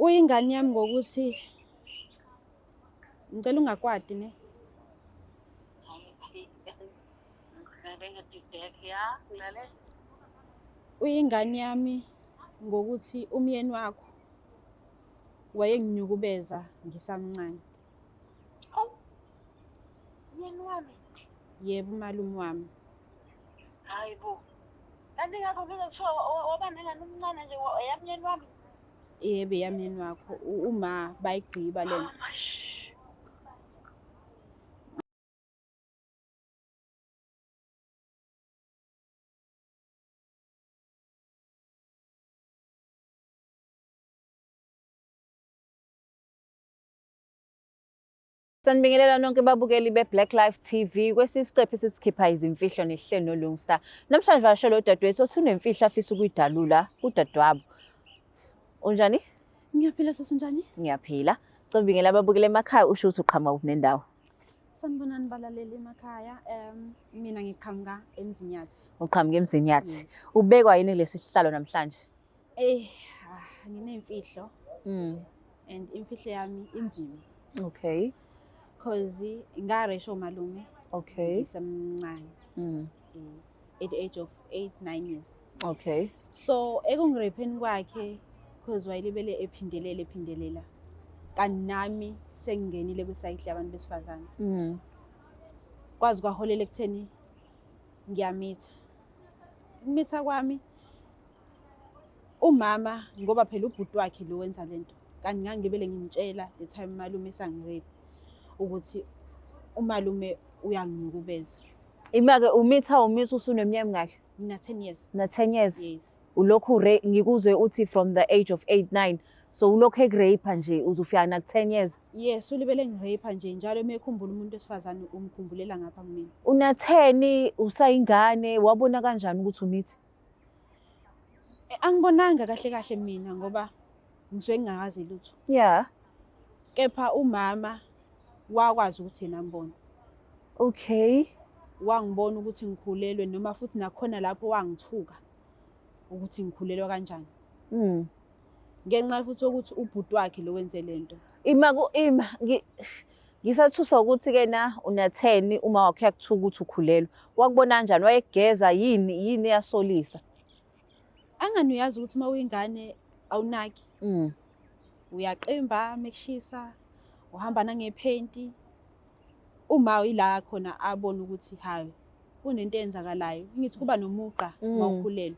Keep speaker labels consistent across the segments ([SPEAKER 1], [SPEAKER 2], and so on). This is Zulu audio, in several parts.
[SPEAKER 1] Uyingane yami ngokuthi ngicela ungakwati ne. Uyingane yami ngokuthi umyeni wakho wayenginyukubeza ngisamncane.
[SPEAKER 2] Hawu. Myeni wami.
[SPEAKER 1] Yebo, umalume wami.
[SPEAKER 2] Hayi bo. Kanti ngakho ngeke kuthiwa waba nengane omncane nje eyamyeni wami.
[SPEAKER 1] Yebo, eyamyeni wakho. Uma bayigqiba lento.
[SPEAKER 3] Sanibingelela nonke babukeli be-Black Life TV kwesinye isiqephu esisikhipha izimfihlo nehlelo noLungstar. Namhlanje vakashela udadewethu othi unemfihlo afisa ukuyidalula kudadewabo. Unjani?
[SPEAKER 1] Ngiyaphila sisi, unjani?
[SPEAKER 3] Ngiyaphila. Cela ubingele ababukeli emakhaya usho ukuthi uqhamuka kuphi nendawo.
[SPEAKER 1] Sanibonani balaleli emakhaya. Mina ngiqhamuka eMzinyathi.
[SPEAKER 3] Uqhamuka eMzinyathi.
[SPEAKER 1] Yes.
[SPEAKER 3] Ubekwa yini lesi sihlalo namhlanje?
[SPEAKER 1] Nginemfihlo. And imfihlo yami inzima.
[SPEAKER 3] Okay.
[SPEAKER 1] Cause ngaresho malume.
[SPEAKER 3] Okay.
[SPEAKER 1] Ngisemncane. At the age of 8, 9 years.
[SPEAKER 3] Okay.
[SPEAKER 1] So ekungirepeni kwakhe cause wayelibele ephindelela ephindelela. Kanti nami sengingenile kwi-cycle yabantu besifazane. Kwazi kwaholela ekutheni ngiyamitha. Ukumitha kwami umama ngoba phela ubhuti wakhe lo wenza lento. Kanti ngangilibele ngimtshela the time umalume esangirape ukuthi umalume uyanginyukubeza.
[SPEAKER 3] Ima-ke umitha umitha usuneminyaka emingaki?
[SPEAKER 1] Ngina 10 years.
[SPEAKER 3] Na 10 years?
[SPEAKER 1] Yes.
[SPEAKER 3] Ulokhu ngikuzwe uthi from the age of 8, 9. So ulokhu ekurape nje uzofika na 10 years.
[SPEAKER 1] Yes, ulibele ngirape nje njalo uma ekhumbula umuntu wesifazane umkhumbulela ngapha kumina.
[SPEAKER 3] Una 10 usayingane wabona kanjani ukuthi umithi?
[SPEAKER 1] Angibonanga kahle kahle mina ngoba ngisuke ngingakazi lutho.
[SPEAKER 3] Yeah.
[SPEAKER 1] Kepha umama wakwazi ukuthi yena ambone.
[SPEAKER 3] Okay.
[SPEAKER 1] Wangibona ukuthi ngikhulelwe noma futhi nakhona lapho wangithuka ukuthi ngikhulelwe kanjani. Ngenxa futhi yokuthi ubhuti wakhe lo wenze lento.
[SPEAKER 3] Ima ku ima ngisathusa ukuthi ke na una 10 uma wakhe yakuthuka ukuthi ukhulelwe. Wakubona kanjani? Wayegeza yini yini eyasolisa?
[SPEAKER 1] Angani uyazi ukuthi uma uyingane awunaki. Uyaqimba mekushisa, uhamba nangephenti. Uma ila khona abona ukuthi hayi kunento eyenzakalayo. Ngithi kuba nomugqa mawukhulelwe.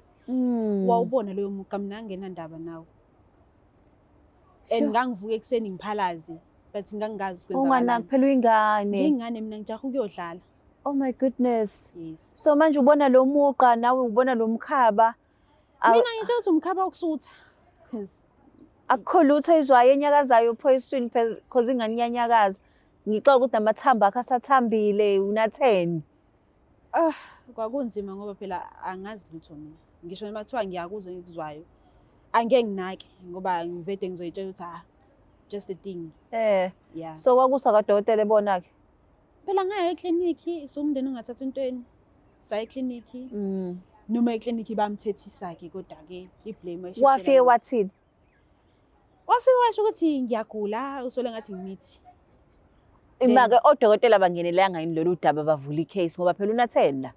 [SPEAKER 1] Wawubona loyo mugqa, mina ngingenandaba nawo. And ngangivuka ekuseni ngiphalaze, but ngangingazi kwenzakalani.
[SPEAKER 3] Unganaki phela uyingane.
[SPEAKER 1] Ngiyingane mina ngijaha ukuyodlala.
[SPEAKER 3] Oh my goodness.
[SPEAKER 1] Yes.
[SPEAKER 3] So manje ubona lo mugqa nawe ubona lo mkhaba.
[SPEAKER 1] Mina ngitshela ukuthi umkhaba wokusutha. Because
[SPEAKER 3] akukho lutho ezwayo enyakazayo pho eswini because ingane iyanyakaza. Ngixoxa ukuthi namathambo akhe asathambile una 10.
[SPEAKER 1] Kwakunzima ngoba phela angazi lutho mina. Ngisho noma kuthiwa ngiyakuzwa engikuzwayo, angeke nginake ngoba ngivede ngizoyitshela ukuthi just a thing. Yeah.
[SPEAKER 3] So kwakusa kadokotela ebona ke?
[SPEAKER 1] Phela ngaya eklinikhi, so umndeni ungathatha intweni. Saya eklinikhi. Noma eklinikhi bamthethisa ke kodwa ke iblame wayishifela
[SPEAKER 3] Wafike
[SPEAKER 1] mina.
[SPEAKER 3] wathini?
[SPEAKER 1] Wafike washo ukuthi ngiyagula, usole ngathi ngimithi.
[SPEAKER 3] Ima ke odokotela bangenelanga yini lolu daba bavula icase ngoba phela una 10 la.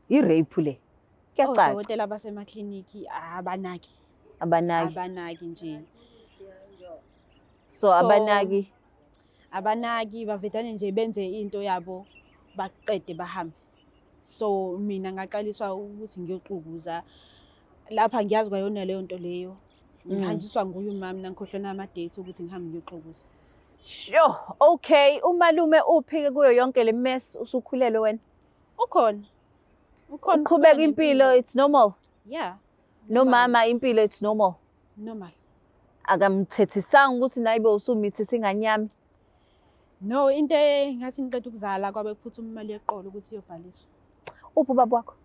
[SPEAKER 3] I-rape le. Kuyacaca.
[SPEAKER 1] Odokotela basemakliniki abanaki.
[SPEAKER 3] Abanaki.
[SPEAKER 1] Abanaki nje.
[SPEAKER 3] So abanaki.
[SPEAKER 1] Abanaki bavedane nje benze into yabo baqede bahambe. So mina ngaqaliswa ukuthi ngiyoxukuza lapha ngiyazi kwayona leyo nto leyo. Ngihanjiswa nguye umama nangikhohlwa ama dates ukuthi ngihambe ngiyoxukuza.
[SPEAKER 3] Sure, okay. Umalume uphi ke kuyo yonke le mess usukhulelwe wena?
[SPEAKER 1] Ukhona. Ukhona.
[SPEAKER 3] Uqhubeka impilo, it's normal.
[SPEAKER 1] Yeah.
[SPEAKER 3] Nomama impilo it's normal.
[SPEAKER 1] Normal.
[SPEAKER 3] Akamthethisanga ukuthi nayibe usumithisa ingane yami.
[SPEAKER 1] No, into engathi ngiqeda ukuzala kwabe kuphuthuma imali yeqolo ukuthi iyobhaliswa.
[SPEAKER 3] Uphi ubaba wakho?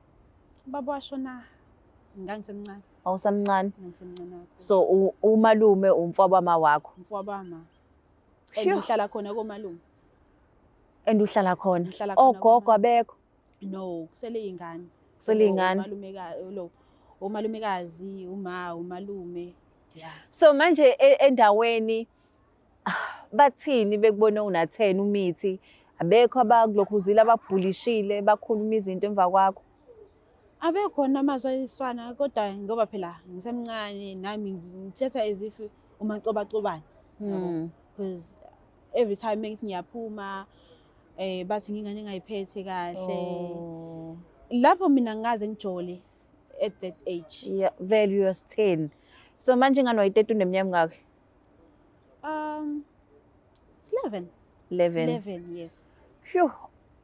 [SPEAKER 1] Ubaba washona ngangisemncane.
[SPEAKER 3] Awusamncane.
[SPEAKER 1] Ngangisemncane kakhulu.
[SPEAKER 3] So umalume umfowabo wama wakho.
[SPEAKER 1] Umfowabo wama. And
[SPEAKER 3] Sure.
[SPEAKER 1] ngihlala khona komalume.
[SPEAKER 3] And uhlala khona.
[SPEAKER 1] Ngihlala khona
[SPEAKER 3] Ogogo
[SPEAKER 1] komalume.
[SPEAKER 3] abekho.
[SPEAKER 1] No, kusele ingane.
[SPEAKER 3] Kusele ingane.
[SPEAKER 1] Umalumekazi, lo, umalumekazi, uma, umalume. Yeah.
[SPEAKER 3] So manje endaweni bathini bekubona una 10 umithi, abekho abakulokhuzile, ababhulishile, bakhuluma izinto emva kwakho?
[SPEAKER 1] Abekhona amazwi ayiswana, kodwa ngoba phela ngisemncane nami ngithetha as if umacobacobane. Because every time mengithi ngiyaphuma bathi ngingane engayiphethe kahle.
[SPEAKER 3] Oh.
[SPEAKER 1] Lapho mina ngingaze ngijole at that age.
[SPEAKER 3] Yeah, vele you was 10. So manje ingane wayi-13, uneminyaka emingaki?
[SPEAKER 1] It's 11.
[SPEAKER 3] 11.
[SPEAKER 1] 11, yes.
[SPEAKER 3] Phew.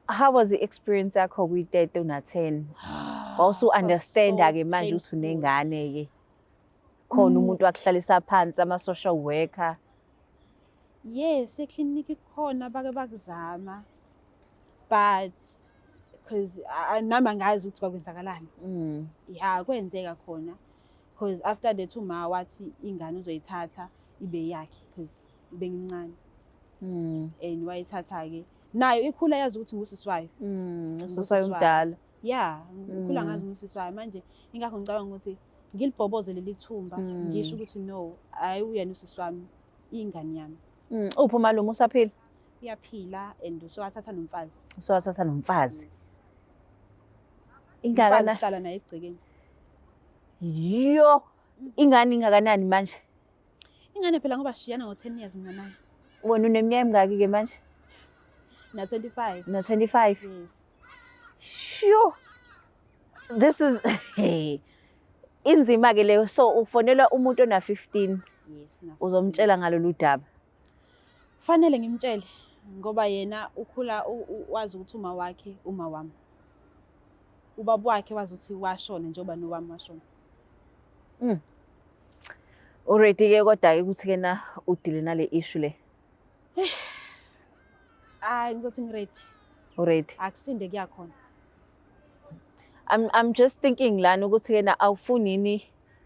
[SPEAKER 3] How was the experience yakho kwi-30 una 10? Wawusu
[SPEAKER 1] It was
[SPEAKER 3] understand
[SPEAKER 1] so
[SPEAKER 3] ke manje ukuthi
[SPEAKER 1] painful.
[SPEAKER 3] unengane ke. Khona umuntu wakuhlalisa phansi, ama social worker?
[SPEAKER 1] Yes, eklinikhi khona bake bakuzama. But because nami angazi ukuthi kwakwenzakalani. Yeah, kwenzeka khona. Because after that uma wathi ingane uzoyithatha ibe yakhe because bengincane. And wayithatha ke. Nayo ikhula yazi ukuthi ngusisi wayo.
[SPEAKER 3] Usisi wayo umdala.
[SPEAKER 1] Yeah, ikhula ngazi ngusisi wayo. Manje ingakho ngicabanga ukuthi ngilibhoboze leli thumba, ngisho ukuthi no, hayi uyena usisi wami, ingane yami.
[SPEAKER 3] Uphi umalume, usaphila?
[SPEAKER 1] Uyaphila and usewathatha nomfazi.
[SPEAKER 3] Usewathatha nomfazi.
[SPEAKER 1] Yes.
[SPEAKER 3] Ingakana
[SPEAKER 1] Umfazi uhlala naye egcekeni.
[SPEAKER 3] Yo, ingane ingakanani manje?
[SPEAKER 1] Ingane phela ngoba shiyana ngo-10 years mina naye.
[SPEAKER 3] Wena uneminyaka emingaki ke manje?
[SPEAKER 1] Na 25.
[SPEAKER 3] Na 25.
[SPEAKER 1] Yes.
[SPEAKER 3] Sure. This is hey. Inzima ke leyo. So ufonela umuntu ona 15.
[SPEAKER 1] Yes, na
[SPEAKER 3] Uzomtshela ngalolu daba?
[SPEAKER 1] Fanele ngimtshele ngoba yena ukhula wazi ukuthi uma wakhe uma wami. Ubaba wakhe wazi ukuthi washona njengoba nowami washona.
[SPEAKER 3] Already ke kodwa ke ukuthi ke na udile nale issue le.
[SPEAKER 1] Hayi, ngizothi ngiready.
[SPEAKER 3] Already.
[SPEAKER 1] Akusinde kuyakhona.
[SPEAKER 3] I'm just thinking lana ukuthi ke na awufunini,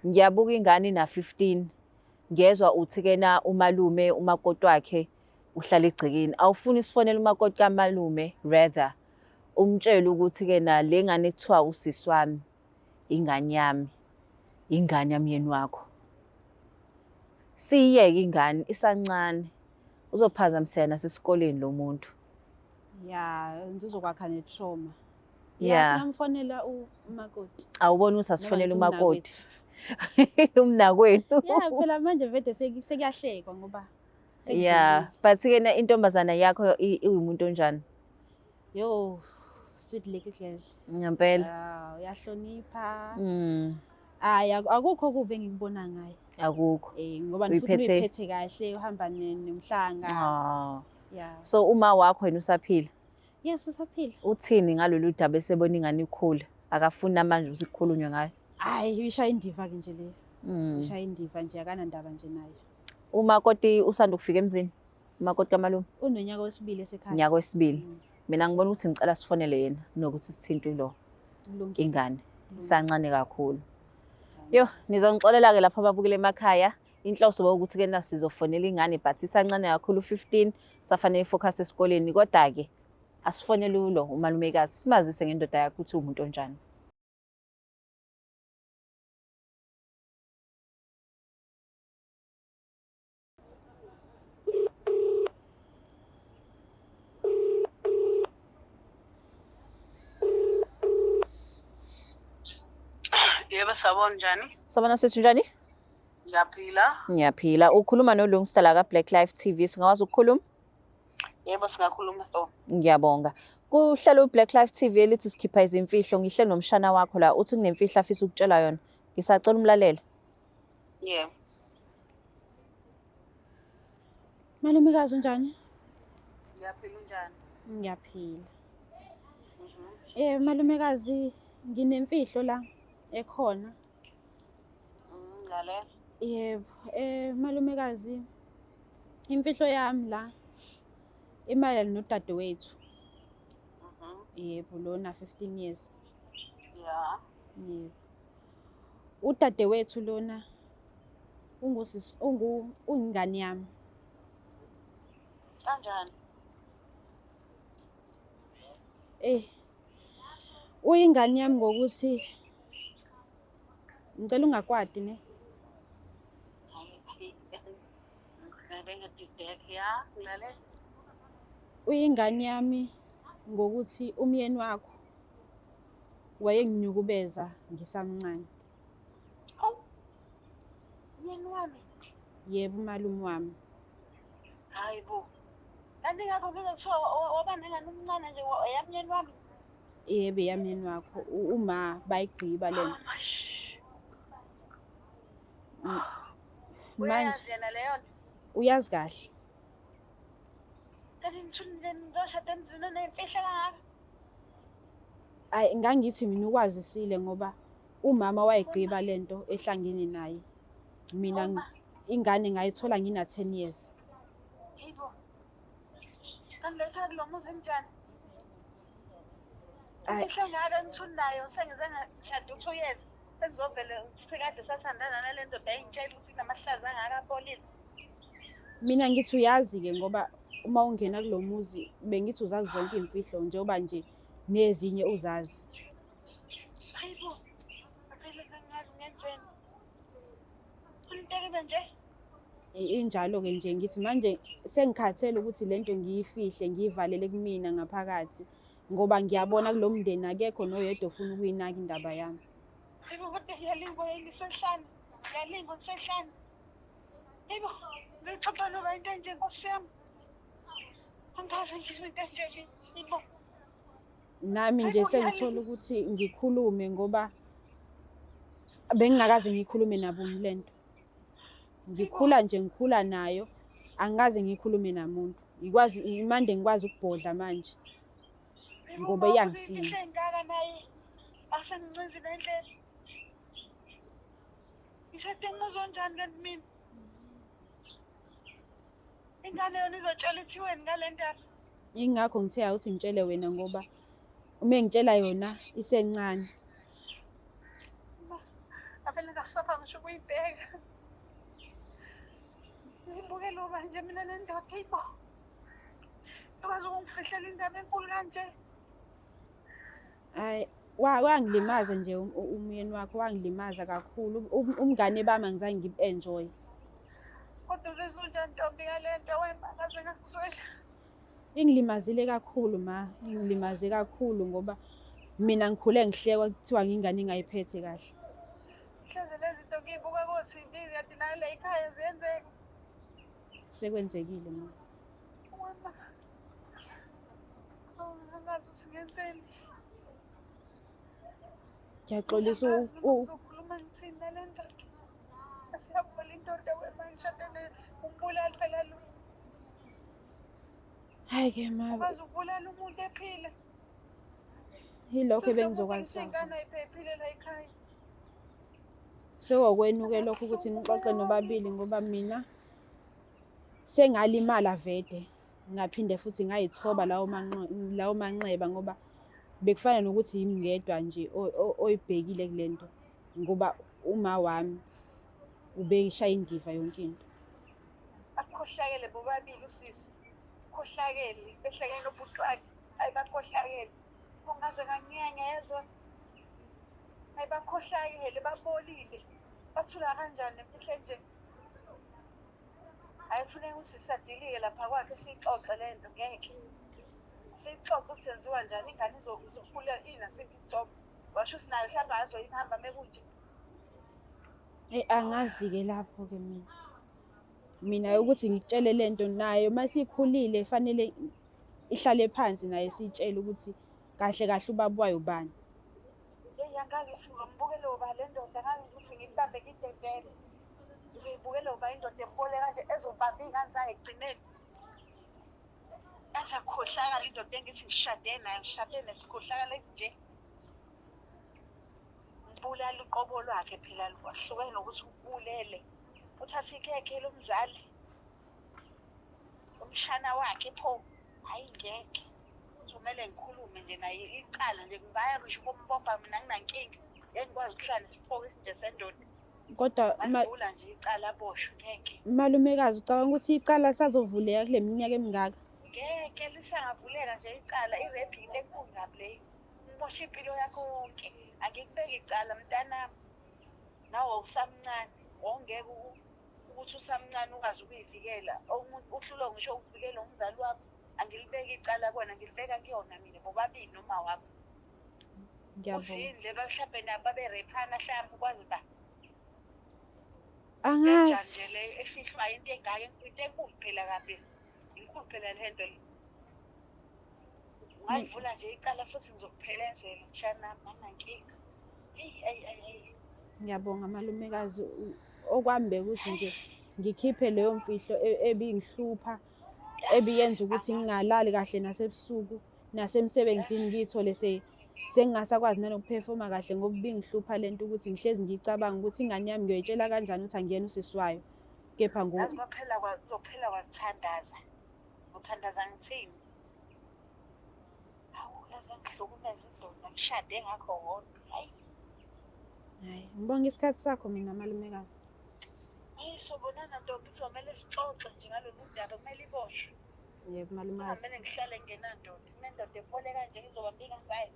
[SPEAKER 3] ngiyabuka ingane na 15. Ngiyezwa uthi ke na umalume umakoti wakhe uhlala egcekeni. Awufuni sifonele umakoti kamalume, rather umtshele ukuthi ke na le ngane kuthiwa usisi wami, ingane yami, ingane yamyeni wakho. Siyeke ingane isancane, uzophazamiseka nasesikoleni lo muntu.
[SPEAKER 1] Yeah, ngizokwakha ne-trauma.
[SPEAKER 3] Yeah.
[SPEAKER 1] Singamfonela umakoti.
[SPEAKER 3] Awuboni ukuthi asifonele
[SPEAKER 1] Noma ngithi
[SPEAKER 3] umakoti? Umnakwenu.
[SPEAKER 1] Yeah, phela manje vele sekuyahlekwa ngoba sekudlulile.
[SPEAKER 3] Yeah, but ke na intombazana yakho iwumuntu onjani?
[SPEAKER 1] Yo, sweet little girl.
[SPEAKER 3] Ngempela.
[SPEAKER 1] Ah, uyahlonipha. Hayi, akukho kubi engikubona ngaye.
[SPEAKER 3] Akukho.
[SPEAKER 1] Ngoba futhi
[SPEAKER 3] Uyiphethe?
[SPEAKER 1] uyiphethe kahle, uhamba nomhlanga. Yeah.
[SPEAKER 3] So uma wakho yena usaphila?
[SPEAKER 1] Yes, usaphila.
[SPEAKER 3] Uthini ngalolu daba esebona ingane ikhula? Akafuni namanje ukuthi kukhulunywe ngayo.
[SPEAKER 1] Hayi, uyishaya indiva ke nje leyo. Uyishaya indiva nje, akanandaba nje nayo.
[SPEAKER 3] Umakoti usanda ukufika emzini? Umakoti kamalume?
[SPEAKER 1] Unonyaka wesibili esekhaya.
[SPEAKER 3] Unyaka wesibili. Mina ngibona ukuthi ngicela sifonele yena kunokuthi sithinte lo
[SPEAKER 1] Kulungile.
[SPEAKER 3] ingane.
[SPEAKER 1] Kulungile.
[SPEAKER 3] Sancane kakhulu. Yo, nizongixolela ke lapho ababukele emakhaya. Inhloso ukuthi ke na sizofonela ingane but isancane kakhulu, 15, safanele focus esikoleni, kodwa ke asifonele ulo umalumekazi simazise ngendoda yakhe ukuthi umuntu onjani.
[SPEAKER 2] Yebo, sawubona, njani?
[SPEAKER 3] Sabona sisi, njani?
[SPEAKER 2] Ngiyaphila.
[SPEAKER 3] Ngiyaphila. Ukhuluma noLungsta la ka Black Life TV. Singakwazi ukukhuluma?
[SPEAKER 2] Yebo, singakhuluma so.
[SPEAKER 3] Ngiyabonga. Kuhlelo uBlack Life TV elithi sikhipha izimfihlo, ngihle nomshana wakho la, uthi kunemfihlo afisa ukutshela yona. Ngisacela umlalele.
[SPEAKER 2] Yebo.
[SPEAKER 1] Malumekazi, unjani?
[SPEAKER 2] Ngiyaphila, unjani?
[SPEAKER 1] Ngiyaphila. Malumekazi, nginemfihlo la ekhona.
[SPEAKER 2] Ngale.
[SPEAKER 1] Yebo, malumekazi, imfihlo yami la imayelana nodadewethu. Yebo, lona 15 years. Yebo. Udadewethu lona ungusisi, uyingane yami.
[SPEAKER 2] Kanjani?
[SPEAKER 1] Uyingane yami ngokuthi ngicela ungakwati ne.
[SPEAKER 2] Bengidideke ya, ngilalela.
[SPEAKER 1] Uyingane yami ngokuthi umyeni wakho wayenginyukubeza ngisamncane.
[SPEAKER 2] Hawu. Myeni wami.
[SPEAKER 1] Yebo, umalume wami.
[SPEAKER 2] Hayi bo. Kanti ngakho ngeke kuthiwa waba nengane omncane nje yamyeni wami.
[SPEAKER 1] Yebo, yamyeni wakho. Uma bayigqiba lento. Manje
[SPEAKER 2] Uyayazi yena leyo nto.
[SPEAKER 1] Uyazi kahle.
[SPEAKER 2] Kanti nithuni nje nizoshada emzini oney'mfihlo kangaka?
[SPEAKER 1] Ayi, ngangithi mina ukwazisile ngoba umama wayigqiba lento ehlangene naye. Mina ingane ngayithola ngina 10 years.
[SPEAKER 2] Yebo. Kanti le khaya kulo muzi njani?
[SPEAKER 1] Ayi.
[SPEAKER 2] Imfihlo engaka engithuni nayo sengize ngashada u-2 years. Sengizovele sikade sasandana nale ndoda ayingitshela ukuthi kunamahlaza angaka abolile.
[SPEAKER 1] Mina ngithi uyazi-ke ngoba uma ungena kulo muzi bengithi uzazi zonke iy'mfihlo njengoba nje nezinye uzazi.
[SPEAKER 2] Hayi bo, phela ngingazi ngenzeni. Into ebe nje?
[SPEAKER 1] Injalo-ke nje ngithi manje sengikhathele ukuthi lento ngiyifihle ngiyivalele kumina ngaphakathi ngoba ngiyabona kulo mndeni akekho noyedwa ofuna ukuyinaka indaba yami.
[SPEAKER 2] Hayibo, kodwa ngiyalingwa ngisehlane. Ngiyalingwa ngisehlane. Hayibo, ngixoxa noba into enje Nkosi yami. Angikaze ngizwe into enje mina. Hayibo.
[SPEAKER 1] Nami nje sengithola ukuthi ngikhulume ngoba bengingakaze ngikhulume nabo lento. Ngikhula nje ngikhula nayo, angikaze ngikhulume namuntu. Ngikwazi imande ngikwazi ukubhodla manje. Ngoba iyangisinda.
[SPEAKER 2] Imfihlo engaka naye. Asengincinzi nendlela. Ngishade umuzi onjani kanti mina? Ingane yona izotshela ithiweni ngale ndaba.
[SPEAKER 1] Yingakho ngithe awuthi ngitshele wena ngoba uma ngitshela yona isencane.
[SPEAKER 2] Avele ngasapha ngisho ukuyibheka. Ngibukele uba nje mina le ndoda ibo. Ikwazi ukungifihlela indaba enkulu kanje.
[SPEAKER 1] Hayi, wangilimaza nje umyeni wakho, wangilimaza kakhulu. Umngane bami angizange ngibu-enjoy.
[SPEAKER 2] Kodwa uzizwa unjani ntombi ngale nto wena ngaze ngakuzwela?
[SPEAKER 1] Ingilimazile kakhulu ma, ingilimaze kakhulu ngoba mina ngikhule ngihlekwa kuthiwa ngingane engayiphethe kahle.
[SPEAKER 2] Hleze lezi zinto ngiyibuka ko-T V kanti nale ekhaya ziyenzeka.
[SPEAKER 1] Sekwenzekile ma.
[SPEAKER 2] Wena. Angazi ukuthi ngenzeni.
[SPEAKER 1] Ngiyaxolisa
[SPEAKER 2] Angazi noma ngizokhuluma ngithini nale ndoda. Asiyabona indoda wena ngishade umbulali phela lo.
[SPEAKER 1] Hayi ke ma.
[SPEAKER 2] Ukwazi ukubulala umuntu ephila.
[SPEAKER 1] Yilokho
[SPEAKER 2] Futhi
[SPEAKER 1] ebengizokwazi.
[SPEAKER 2] Ingane ayiphephile la ekhaya.
[SPEAKER 1] Sewokwenuke lokho ukuthi nixoxe nobabili ngoba mina sengalimala vede. Ngaphinde futhi ngayithoba lawo manxeba ngoba bekufana nokuthi yimi ngedwa nje oyibhekile kule nto ngoba uma wami ubeyishaya indiva yonke into.
[SPEAKER 2] Bakhohlakele bobabili usisi. Khohlakele, behlekene nobhuti wakhe. Hayi bakhohlakele. Ungaze nganyanya yezwa. Hayi bakhohlakele, babolile. Bathula kanjani nemfihlo enje? Hayi kufuneka usisi adilike lapha kwakhe siyixoxe le nto ngeke. Siyixoxe ukuthi senziwa njani ingane izokhula inasiphi isithobo. Washo ukuthi nayo mhlawumbe azoyihamba mekunje.
[SPEAKER 1] Eyi angazi-ke lapho-ke mina. Mina ukuthi ngikutshele le nto nayo masikhulile fanele ihlale phansi naye siyitshele ukuthi kahle kahle ubaba wayo ubani.
[SPEAKER 2] Eyi angazi ukuthi ngizombukela uba le ndoda, angazi ukuthi ngikubambe ngidedele. Ngizoyibukela uba indoda embole kanje ezobamba iy'ngane zayo ekugcineni. Yathi akukhohlakala indoda engithi ngishade nayo, ngishade nesikhohlakala esinje. Ngibulala uqobo lwakhe phela, wahlukene nokuthi ubulele. Uthathe ikhekhe lomzali, umshana wakhe pho, hhayi ngeke. Kuzomele ngikhulume nje naye icala nje, ngingaya ngisho ukumbopha mina anginankinga. Ngeke ngikwazi ukuhlala nesiphoki esinje sendoda.
[SPEAKER 1] Kodwa
[SPEAKER 2] Malivula nje icala aboshwe ngeke.
[SPEAKER 1] Malumekazi ucabanga ukuthi icala lisazovuleka kule minyaka emingaka?
[SPEAKER 2] Ngeke lisangavuleka nje icala, i-rape into enkulu kabi leyo. Umosha impilo yakho yonke. Angikubeki icala mntanami. Nawe usamncane, wawungeke Ukuthi usamncane ukwazi ukuyivikela. Umuntu uhlulwa ngisho ukuvikela umzali wakho. Angilibeki icala kuwena, ngilibeka kuyona mina bobabili noma wakho.
[SPEAKER 1] Ngiyabonga.
[SPEAKER 2] Uzini le mhlampe nabo baberephana hlampe ukwazi ba.
[SPEAKER 1] Angazi.
[SPEAKER 2] Kanjani nje le efihlwayo into engaka into enkulu phela kabi. Inkulu phela le nto le. Ungayivula nje icala futhi ngizokuphelezela mshana nami anginankinga. Eyi ayi ayi ayi.
[SPEAKER 1] Ngiyabonga malumekazi. Okwami bekuthi nje ngikhiphe leyo mfihlo ebingihlupha ebiyenza ukuthi ngingalali kahle nasebusuku nasemsebenzini ngiyithole sengingasakwazi nanokuphefoma kahle ngoba ibingihlupha le nto ukuthi ngihlezi ngicabanga ukuthi ingane yami ngiyoyitshela kanjani ukuthi angiyena usisi wayo kepha
[SPEAKER 2] Yazi kwaphela kuzophela kwakuthandaza. Uthandaza ngithini? Hawu yaze ngihlukumeza indoda ngishade ngakho wodwa. Hayi.
[SPEAKER 1] Hayi, ngibonga isikhathi sakho mina malumekazi.
[SPEAKER 2] Hayi sobonana ntombi kuzomele sixoxe nje ngalolu daba kumele iboshwe.
[SPEAKER 1] Yebo malumekazi.
[SPEAKER 2] Kungamele ngihlale ngingenandoda. Kunendoda ebole kanje ngizobamba ingazayo.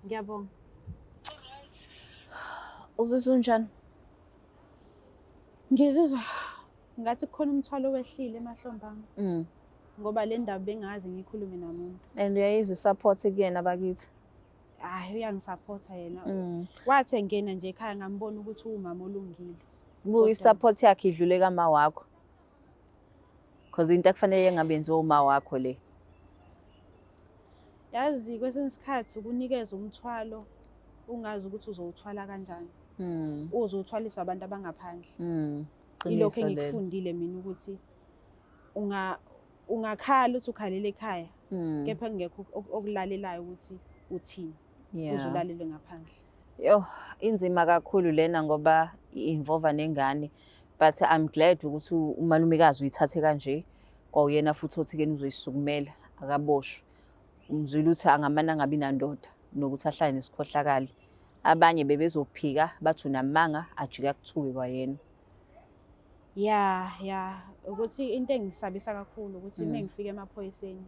[SPEAKER 1] Ngiyabonga.
[SPEAKER 3] Uzizwa unjani?
[SPEAKER 1] Ngizizwa ngathi kukhona umthwalo owehlile emahlombe ami. Ngoba le ndaba bengazi ngikhulume namuntu.
[SPEAKER 3] And uyayizwa i-support kuyena bakithi.
[SPEAKER 1] Hayi uyangisaphotha yena. Wathi engena nje ekhaya ngambona ukuthi uwumama olungile.
[SPEAKER 3] Buya i-support yakhe idlule kama wakho. Cause into ekufanele engabe yenziwa uma wakho le.
[SPEAKER 1] Yazi kwesinye isikhathi ukunikeza umthwalo ungazi ukuthi uzowuthwala kanjani. Uzothwaliswa abantu abangaphandle. Ilokho engikufundile mina ukuthi ungakhala uthi ukhalela ekhaya kepha kungekho okulalelayo ukuthi uthini. Uzulalele ngaphandle.
[SPEAKER 3] Yo, inzima kakhulu lena ngoba i-involve nengane. But I'm glad ukuthi umalumekazi uyithathe kanje. Kwawuyena futhi othi ke uzoyisukumela akaboshwe. Umzwile ukuthi angamane angabi nandoda nokuthi ahlale nesikhohlakali. Abanye bebezophika bathi unamanga ajike akuthuke kwayena.
[SPEAKER 1] Ya, ya, ukuthi into engisabisa kakhulu ukuthi uma ngifika emaphoyiseni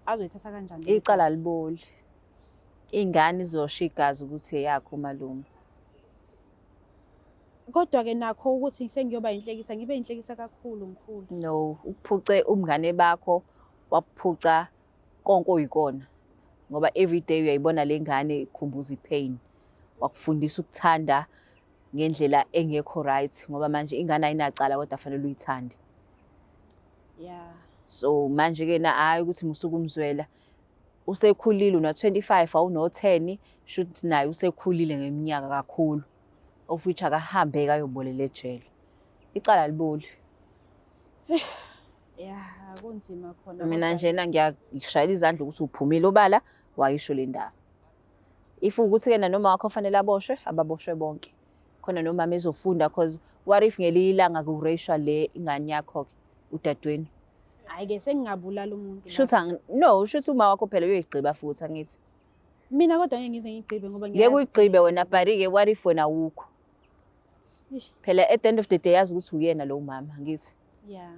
[SPEAKER 1] azoyithatha kanjani?
[SPEAKER 3] Icala aliboli. Ingane izosho igazi ukuthi eyakho umalume.
[SPEAKER 1] Kodwa-ke nakho ukuthi sengiyoba inhlekisa, ngibe inhlekisa kakhulu ngikhulu.
[SPEAKER 3] No, uphuce umngane bakho, waphuca konke oyikona. Ngoba everyday uyayibona le ngane ikhumbuza ipain. Wakufundisa ukuthanda ngendlela engekho right ngoba manje ingane ayinacala kodwa fanele uyithande.
[SPEAKER 1] Yeah.
[SPEAKER 3] So manje ke na hayi ukuthi musuke umzwela usekhulile una 25 awuno 10 shuthi naye usekhulile ngeminyaka kakhulu of which akahambe kayobolela ejele. Icala liboli.
[SPEAKER 1] Yeah, kunzima khona.
[SPEAKER 3] Mina njena ngiyashayela izandla ukuthi uphumile obala wayisho le ndaba. If ukuthi ke nanoma wakho fanele aboshwe, ababoshwe bonke. Khona nomama ezofunda cause what if ngelinye ilanga kureyishwa le ingane yakho ke udadewenu.
[SPEAKER 1] Hayi ke sengingabulala umuntu.
[SPEAKER 3] Shuthi no, shuthi uma wakho phela uyoyigqiba futhi angithi.
[SPEAKER 1] Mina kodwa ngeke ngize ngigqibe ngoba
[SPEAKER 3] ngeke uyigqibe wena but ke what if wena awukho. Phela at the end of the day yazi ukuthi uyena lo mama ngithi.
[SPEAKER 1] Yeah.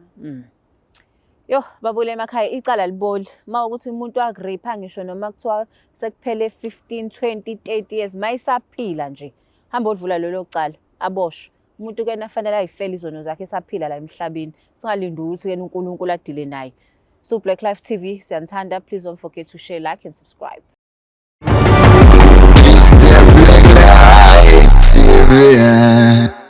[SPEAKER 3] Yo, babule emakhaya icala liboli. Uma ukuthi umuntu akurape ngisho noma kuthiwa sekuphele 15, 20, 30 years mayisaphila nje. Hamba odlula lelo cala, aboshwe. Umuntu ke nafanele ayifele izono zakhe esaphila la emhlabeni. Singalindi ukuthi ke uNkulunkulu adile naye. So Black Life TV siyanithanda. Please don't forget to share, like and subscribe.
[SPEAKER 4] It's the Black Life TV.